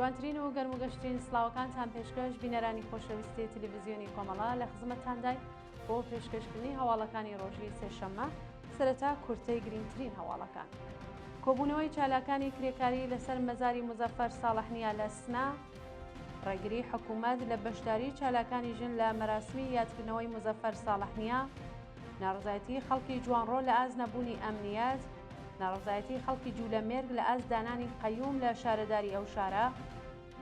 جوانترین و گەرم و گەشترین سڵاوەکانتان پێشکەش بینەرانی خۆشەویستی تەلەڤیزیۆنی کۆمەڵە لە خزمەتتاندای بۆ پێشکەشکردنی هەواڵەکانی ڕۆژی سێشەممە سەرەتا کورتەی گرنگترین هەواڵەکان. کۆبوونەوەی چالاکانی کرێکاری لەسەر مەزاری موزەفەر ساڵحنیا لە سنە، ڕێگری حکوومەت لە بەشداری چالاکانی ژن لە مەراسمی یادکردنەوەی موزەفەر ساڵحنیا، ناڕەزایەتی خەڵکی جوانڕۆ لە ئاست نەبوونی ئەمنیەت، ناڕەزایەتی خەڵکی جوولەمێرگ لە ئاست دانانی قەیوم لە شارەداری ئەو شارە،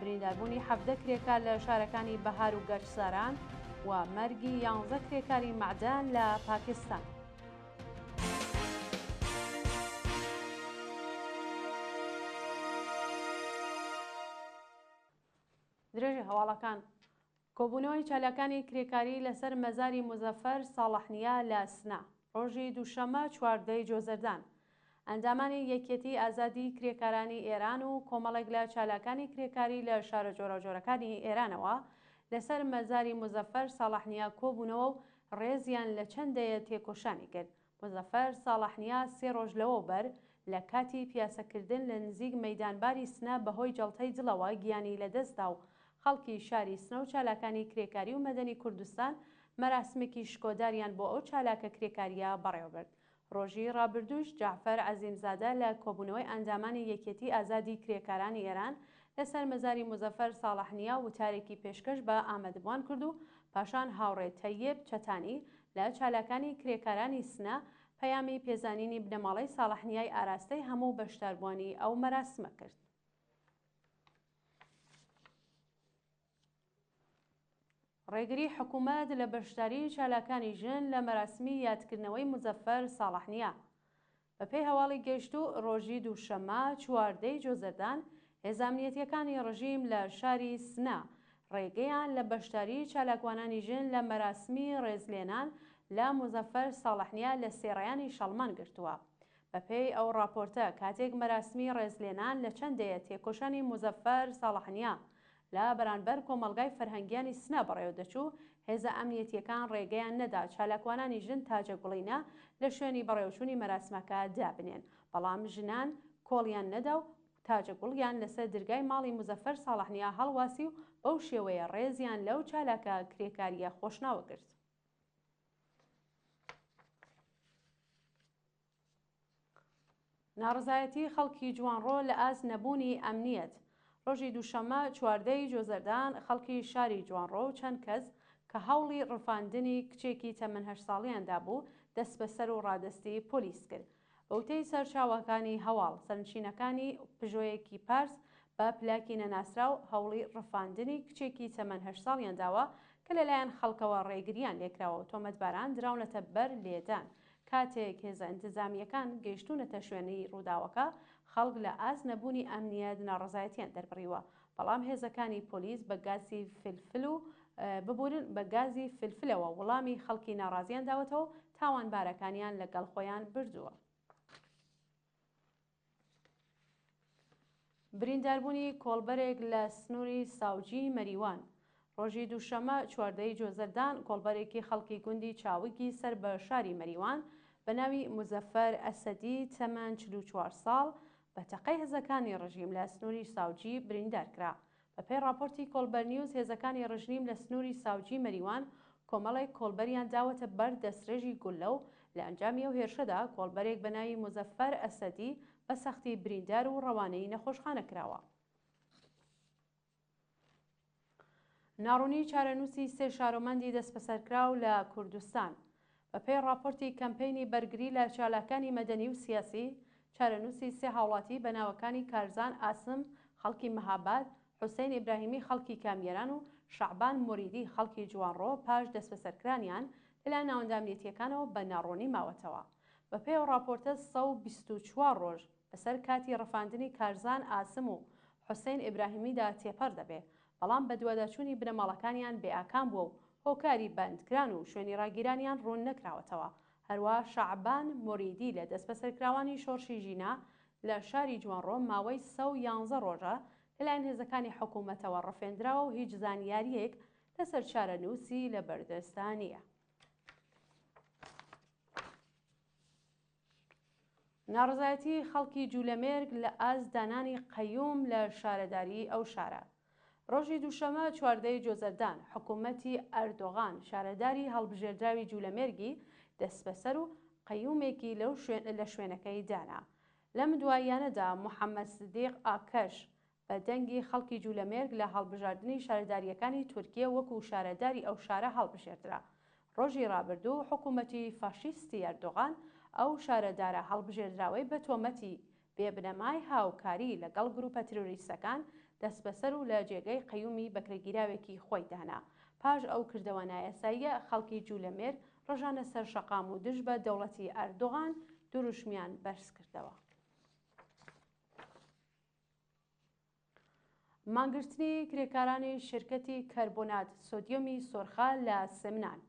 برینداربوونی 17 کرێکار لە شارەکانی بەهار و گەچساران و مەرگی یانزە کرێکاری مەعدەن لە پاکستان. درێژەی هەواڵەکان کۆبوونەوەی چالاکانی کرێکاری لەسەر مەزاری موزەفەر ساڵحنیا لە سنە ڕۆژی دووشەممە چواردەی جۆزەردان ئەندامانی یەکیەتی ئازادی کرێکارانی ئێران و کۆمەڵێک لە چالاکانی کرێکاری لە شارە جۆراوجۆرەکانی ئێرانەوە لەسەر مەزاری موزەفەر ساڵحنیا کۆبوونەوە و ڕێزیان لە چەند دەیە تێکۆشانی گرت. موزەفەر ساڵحنیا سێ ڕۆژ لەوەوبەر لە کاتی پیاسەکردن لە نزیک مەیدانباری سنە بەهۆی جەڵتەی دڵەوە گیانی لەدەستدا و خەڵکی شاری سنە و چالاکانی کرێکاری و مەدەنی کوردستان مەراسمێکی شکۆداریان بۆ ئەو چالاکە کرێکارییە بەڕێوەبرد. ڕۆژی ڕابردووش جەعفەر عەزیمزادە لە کۆبوونەوەی ئەندامانی یەکیەتی ئازادی کرێکارانی ئێران لە سەر مەزاری موزەفەر ساڵحنیا وتارێکی پێشکەش بە ئامادەبووان کرد و پاشان هاوڕێ تەیب چەتانی لە چالاکانی کرێکارانی سنە پەیامی پێزانینی بنەماڵەی ساڵحنیای ئاراستەی هەموو بەشداربووانی ئەو مەراسمە کرد. ڕێگری حکوومەت لە بەشداریی چالاکانی ژن لە مەراسمی یادکردنەوەی موزەفەر ساڵحنیا. بەپێی هەواڵی گەیشتوو ڕۆژی دووشەممە 14 ی جۆزەردان هێزە ئەمنیەتییەکانی ڕژیم لە شاری سنە ڕێگەیان لە بەشداریی چالاکوانانی ژن لە مەراسمی ڕێزلێنان لە موزەفەر ساڵحنیا لە سێڕێیانی شەڵمان گرتووە. بەپێی ئەو ڕاپۆرتە کاتێک مەراسمی ڕێزلێنان لە چەند دەیە تێکۆشانی موزەفەر ساڵحنیا لە بەرانبەر کۆمەڵگای فەرهەنگیانی سنە بەڕێوەدەچوو، هێزە ئەمنیەتییەکان ڕێگەیان نەدا چالاکوانانی ژن تاجەگوڵینە لە شوێنی بەڕێوەچوونی مەراسمەکە دابنێن، بەڵام ژنان کۆڵیان نەدا و تاجەگوڵیان لەسەر درگای ماڵی موزەفەر ساڵحنیا هەڵواسی و بەو شێوەیە ڕێزیان لەو چالاکە کرێکارییە خۆشناوە گرت. ناڕەزایەتی خەڵکی جوانڕۆ لە ئاست نەبوونی ئەمنیەت ڕۆژی دووشەممە 14 ی جۆزەردان خەڵکی شاری جوانڕۆ و چەند کەس کە هەوڵی ڕفاندنی کچێکی تەمەن هەشت ساڵیان دابوو دەستبەسەر و ڕادەستی پۆلیس کرد. بەوتەی سەرچاوەکانی هەواڵ، سەرنشینەکانی پژۆیەکی پارس بە پلاکی نەناسراو هەوڵی ڕفاندنی کچێکی تەمەن هەشت ساڵیان داوە کە لەلایەن خەڵکەوە ڕێگرییان لێکراوە و تۆمەتباران دراونەتە بەر لێدان. کاتێک هێزە ئینتزامییەکان گەیشتوونەتە شوێنی ڕووداوەکە، خەڵک لە ئاست نەبوونی ئەمنییەت ناڕەزایەتییان دەربڕیوە، بەڵام هێزەکانی پۆلیس بە گازی فلفل و ببورن بە گازی فلفلەوە وڵامی خەڵکی ناڕازیان داوەتەوە و تاوانبارەکانیان لەگەڵ خۆیان بردووە. برینداربوونی کۆڵبەرێک لە سنووری ساوجی مەریوان ڕۆژی دووشەممە 14 ی جۆزەردان کۆڵبەرێکی خەڵکی گوندی چاوگی سەر بە شاری مەریوان بە ناوی موزەفەر ئەسەدی تەمەن 44 ساڵ بە تەقەی هێزەکانی ڕژیم لە سنووری ساوجی بریندار کرا. بەپێی ڕاپۆرتی کۆڵبەر نیوز، هێزەکانی ڕژنیم لە سنووری ساوجی مەریوان کۆمەڵێک کۆڵبەریان داوەتە بەر دەستڕێژی گوللە و لە ئەنجامی ئەو هێرشەدا کۆڵبەرێک بە ناوی موزەفەر ئەسەدی بە سەختی بریندار و ڕەوانەی نەخۆشخانە کراوە. ناڕوونی چارەنووسی سێ شارۆمەندی دەستبەسەرکراو لە کوردستان بەپێی ڕاپۆرتی کەمپەینی بەرگری لە چالاکانی مەدەنی و سیاسی، چارەنووسی سێ هاوڵاتی بە ناوەکانی کارزان ئاسم خەڵکی مەهاباد، حوسەین ئیبراهیمی خەڵکی کامیەران و شەعبان موریدی خەڵکی جوانڕۆ پاش دەستبەسەرکرانیان لەلایەن ناوەندە ئەمنیەتییەکانەوە بە ناڕوونی ماوەتەوە. بەپێی ئەو ڕاپۆرتە 124 ڕۆژ بەسەر کاتی ڕفاندنی کارزان ئاسم و حوسەین ئیبراهیمیدا تێپەڕ دەبێ، بەڵام بەدواداچوونی بنەماڵەکانیان بێ ئاکام بووە و هۆکاری بەندکران و شوێنی ڕاگیرانیان ڕوون نەکراوەتەوە. هەروا شەعبان موریدی لە دەستبەسەرکراوانی شۆڕشی ژینا لە شاری جوانڕۆ ماوەی 111 ڕۆژە لەلایەن هێزەکانی حکوومەتەوە ڕفێندراوە و هیچ زانیارییەک لەسەر چارەنووسی لەبەردەستدا نییە. ناڕەزایەتی خەڵکی جولەمێرگ لە ئاست دانانی قەیوم لە شارەداریی ئەو شارە. ڕۆژی دووشەمە 14 ی جۆزەردان، حکوومەتی ئەردۆغان شارەداری هەڵبژێردراوی جولەمێرگی دەستبەسەر و قەیومێکی لەو لە شوێنەکەی دانا. لەم دواییانەدا محەمەد سدیق ئاکەش بە دەنگی خەڵکی جولەمێرگ لە هەڵبژاردنی شارەدارییەکانی تورکیە وەکوو شارەداری ئەو شارە هەڵبژێردرا. ڕۆژی ڕابردوو حکوومەتی فاشیستی ئەردۆغان ئەو شارەدارە هەڵبژێردراوەی بە تۆمەتی بێ بنەمای هاوکاری لەگەڵ گرووپە ترۆریستەکان دەستبەسەر و لە جێگەی قەیومی بەکرێگیراوێکی خۆی دانا. پاش ئەو کردەوە نایاساییە خەڵکی جولەمێرگ ڕژانە سەر شەقام و دژ بە دەوڵەتی ئەردۆغان دروشمیان بەرزکردەوە. مانگرتنی کرێکارانی شرکەتی کەربۆنات سۆدیۆمی سۆرخە لە سمنان.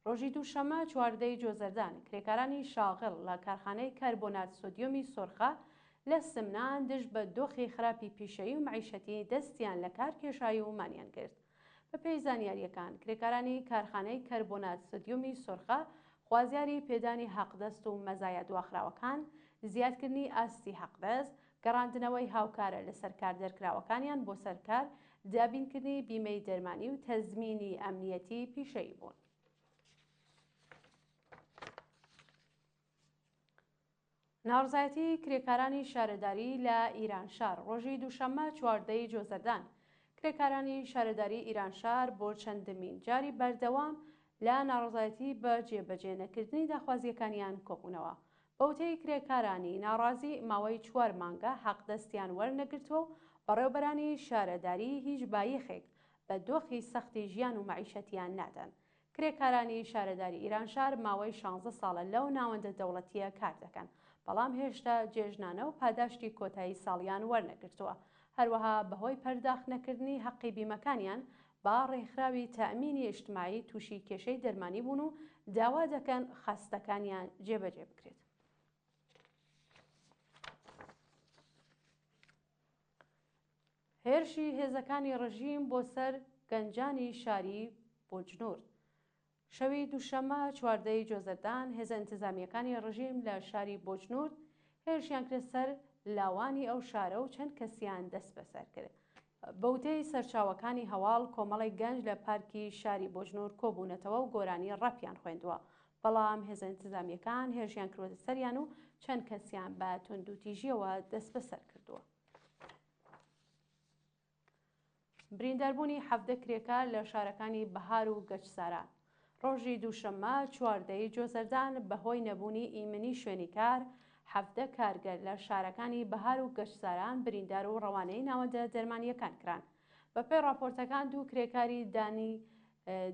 ڕۆژی دووشەممە 14 ی جۆزەردان، کرێکارانی شاغڵ لە کارخانەی کەربۆنات سۆدیۆمی سۆرخە لە سمنان دژ بە دۆخی خراپی پیشەیی و مەعیشەتی دەستیان لە کار کێشای و مانیان گرت. بەپێی زانیارییەکان، کرێکارانی کارخانەی کەربۆنات سۆدیۆمی سۆرخە خوازیاری پێدانی حەقدەست و مەزایا دواخراوەکان، زیادکردنی ئاستی حەقدەست، گەڕاندنەوەی هاوکارە لەسەر کار دەرکراوەکانیان بۆ سەر کار، دابینکردنی بیمەی دەرمانی و تەزمینی ئەمنیەتی پیشەیی بوون. ناڕزایەتی کرێکارانی شارەداری لە ئیرانشار ڕۆژی دووشەممە 14 ی جۆزەردان کرێکارانی شارەداری ئیرانشار بۆ چەندمین جاری بەردەوام لە ناڕەزایەتی بە جێبەجێ نەکردنی داخوازییەکانیان کۆبوونەوە. بەوتەی کرێکارانی ناڕازی ماوەی چوار مانگە حەقدەستیان وەرنەگرتووە و بەڕێوەبەرانی شارەداری هیچ بایەخێک بە دۆخی سەختی ژیان و مەعیشەتیان نادەن. کرێکارانی شارەداری ئیرانشار ماوەی شانزە ساڵە لەو ناوەندە دەوڵەتییە کار دەکەن، بەڵام هێشتا جێژنانە و پاداشتی کۆتایی ساڵیان وەرنەگرتووە. هەروەها بەهۆی پەرداخت نەکردنی حەقی بیمەکانیان بە ڕێکخراوی تەئمینی ئیجتماعی تووشی کێشەی دەرمانی بوون و داوا دەکەن خواستەکانیان جێبەجێ بکرێت. هێرشی هێزەکانی ڕژیم بۆ سەر گەنجانی شاری بۆجنورد. شەوی دووشەممە 14 ی جۆزەردان هێزە ئینتزامییەکانی ڕژیم لە شاری بۆجنورد هێرشیان کردە سەر لاوانی ئەو شارە و چەند کەسیان دەستبەسەر کرد. بە وتەی سەرچاوەکانی هەواڵ، کۆمەڵێک گەنج لە پارکی شاری بۆجنورد کۆبوونەتەوە و گۆرانی ڕەپیان خوێندووە، بەڵام هێزە ئینتزامییەکان هێرشیان کردووەتە سەریان و چەند کەسیان بە توندوتیژییەوە دەستبەسەر کردووە. برینداربوونی 17 کرێکار لە شارەکانی بەهار و گەچساران. ڕۆژی دووشەممە 14 ی جۆزەردان بەهۆی نەبوونی ئیمنی شوێنی کار، 17 کارگەر لە شارەکانی بەهار و گەچساران بریندار و ڕەوانەی ناوەندە دەرمانییەکان کران. بەپێی ڕاپۆرتەکان دوو کرێکاری دانی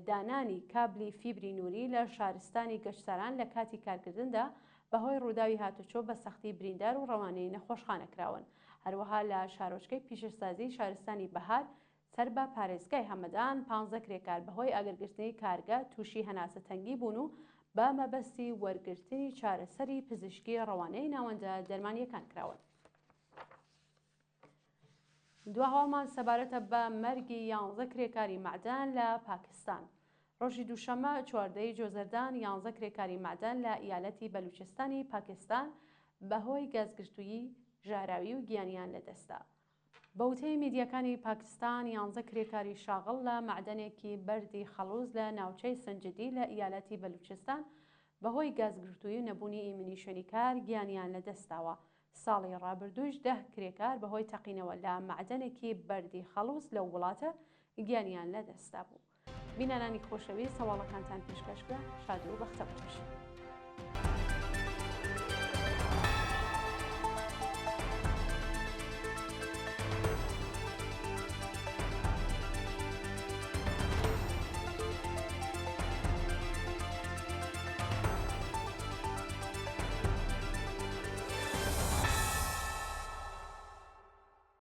دانانی کابلی فیبری نووری لە شارستانی گەچساران لە کاتی کارکردندا بەهۆی ڕووداوی هاتوچۆ بە سەختی بریندار و ڕەوانەی نەخۆشخانە کراون. هەروەها لە شارۆچکەی پیشەسازی شارستانی بەهار سەر بە پارێزگای هەمەدان پانزە کرێکار بەهۆی ئاگرگرتنی کارگە تووشی هەناسە تەنگی بوون و بە مەبەستی وەرگرتنی چارەسەری پزیشکی ڕەوانەی ناوەندە دەرمانییەکان کراون. دوا هەواڵمان سەبارەتە بە مەرگی یانزە کرێکاری مەعدەن لە پاکستان. ڕۆژی دووشەممە 14 ی جۆزەردان یانزە کرێکاری مەعدەن لە ئیالەتی بەلوچستانی پاکستان بەهۆی گازگرتوویی ژەهراوی و گیانیان لەدەستدا. بە وتەی میدیاکانی پاکستان یانزە کرێکاری شاغڵ لە مەعدەنێکی بەردی خەڵوز لە ناوچەی سنجدی لە ئیالەتی بەلوچستان بەهۆی گازگرتووی و نەبوونی ئیمنی شوێنی کار گیانیان لەدەستداوە. ساڵی ڕابردوویش دە کرێکار بەهۆی تەقینەوە لە مەعدەنێکی بەردی خەڵوز لەو وڵاتە گیانیان لەدەستدابوو. بینەرانی خۆشەویست هەواڵەکانتان پێشکەش کرا، شاد و بەختەوەر بن.